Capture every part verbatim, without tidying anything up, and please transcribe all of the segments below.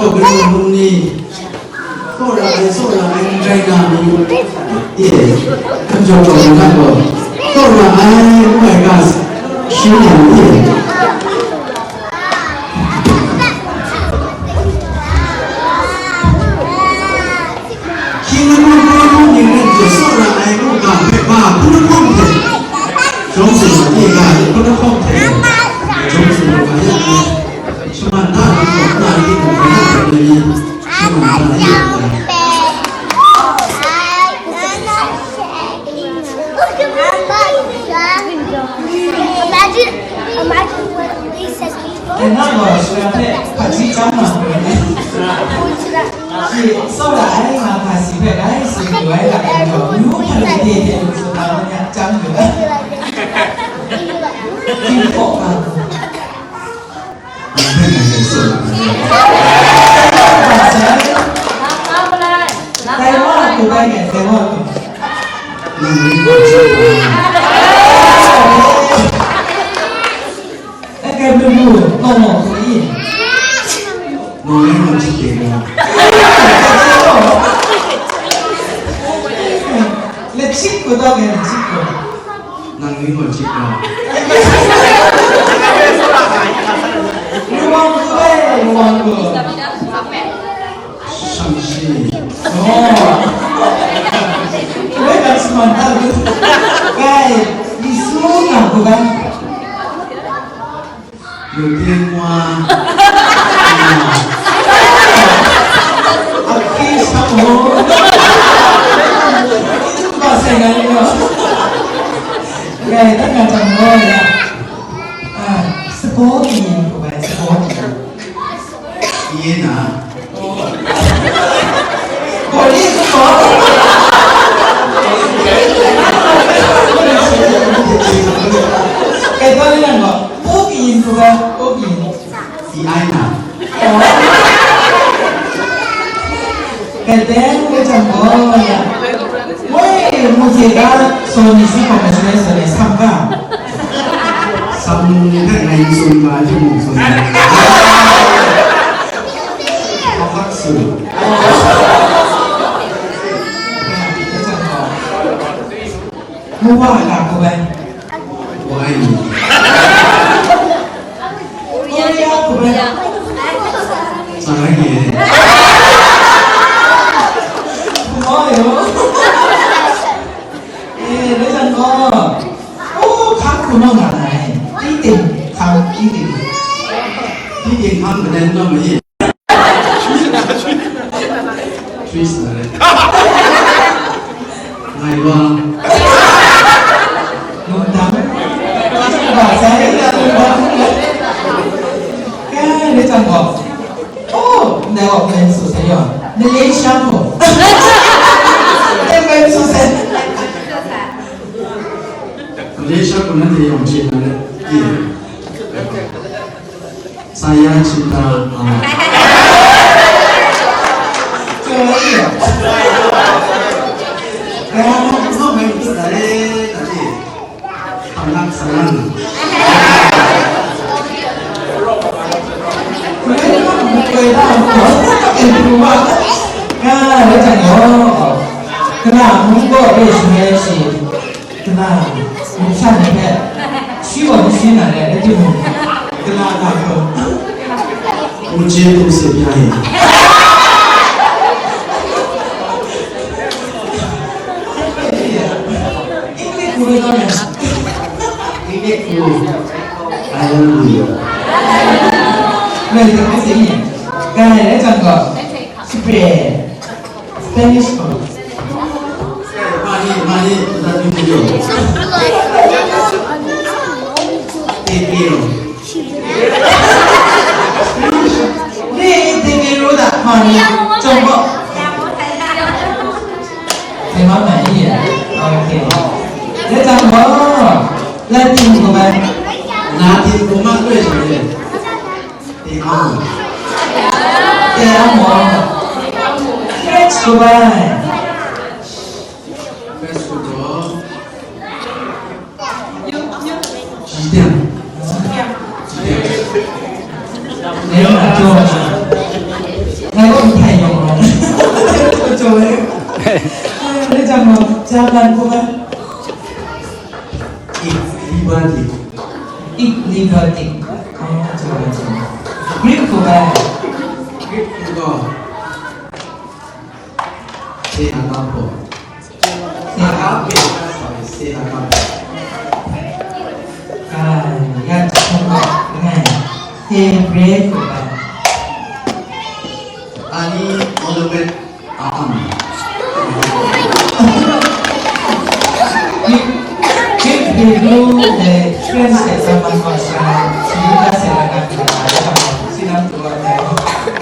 Gaw, garu hpung ni, tsawra ai, tsawra ai, n rai nga mi, e, hkum jaw jaw lu na gaw, tsawra ai, ngu ai ga, shi ni, e. Hkying lahkawng hkawng ning rin hte tsawra ai ngu ga hpe ga hpun lahkawng hte, jawm tsun ma, e, ga hpun lahkawng hte, jawm tsun ma, e, shaman na rin gaw, na rin gaw, na rin gaw, shaman na rin gaw. Imagine, imagine what we said before. Dai na gaw, shara hpe hpaji chyam na hkrum ai. Shi tsawra ai nga ga si hpe rai tsun yu ai ga yang gaw, myu hpalu de de lu tsun na ma nya chyam yu ai. King hpaw ga. Dai wa tu bai ngai, dai wa tu. Nang ring gaw chye ai. Ai, kai mung mu, nau nau hku i. Nang ring gaw chye ai. Lachit gaw tau ngai, lachit gaw. Nang ring gaw chye ai. Lawang hku ai, lawang hku. Shang shi. Oh. Wai ga sumang ta lu. Kai, li su nga ku bai. Lu tieng wa. Aki shang ho. Ba sai nga ni lo. Kai, ta nga tang lo ya. Ah, sabaw ki yin ku bai, sabaw ki yin. Yin na. Gaw ni su gaw. Kai taw ni nang gaw, pu ki yin tu ga, pu ki yin. Si ai na. Kai teng kai jang gaw ya. Woi, mu hte ga, saw ni si hkawm ai shaloi sa le, sam ga. Sam num ni hpe ngai n tsun ga, hte mung tsun ga. Hkawhkak su. Mu wa ai lam hku bai. Wa ai ni. Korea hku bai. Sa ai ni. Wa yo. Eh, le jan ko. Oh, hkang hku naw nga ai. Tingting hkang, tingting. Tingting hkang kadan naw ma ye. Twist na le. Ngai wa. Lungdam. Ba sai, lungdam. Ka le jang gaw. Oh, ndai gaw pen su sai yaw. Malaysia gaw. Ndai pen su sai. Malaysia gaw nanhte yawng chye na le. Saya cita, ah. Kaya mo, mo, may gusto na rin, ati. Anak salang. Kaya mo, kaya mo. Kaya mo, kaya mo. Kaya mo, kaya mo. Kena, mungkan ni hpe, shi gaw n shi na re, rai timung, kena ga hkrum. Ngu chye hkrum se bya e. Inglik hku rai taw yang. Inglik hku, I love you. Rai taw se ni. Ga rai rai jang gaw, shi pre. Spanish gaw. Mani, mani, mani, mani. Te quiero. Ni, te quiero da, mani, jumbo. Te mama iya. Okay. Le jumbo. Latin gaw bai. Latin gaw ma loi jang le. Te amo. Te amo. French gaw bai. French gaw. Ji teng. Ji teng. Dai na jaw ai. Ig, liberty. Ig, liberty. Oh, coba, coba. Greek ko ba? Greek ko. Se agapo. Se agape. Sorry, se agapo. Ah, ya, coba. Ngai. Hebre ko ba? Ani monument. Ahem. Greek, Hebrew, eh, French, eh, German, Russian, Yuda, Selakan, Sinam, Tuan, eh.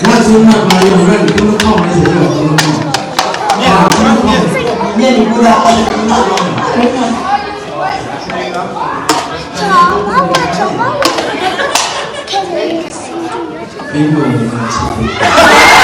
Langsung nak mayo kan, kung kau ni saya, kung kau. Ya, kung kau. Ya, ni pula. Bingo, bingo.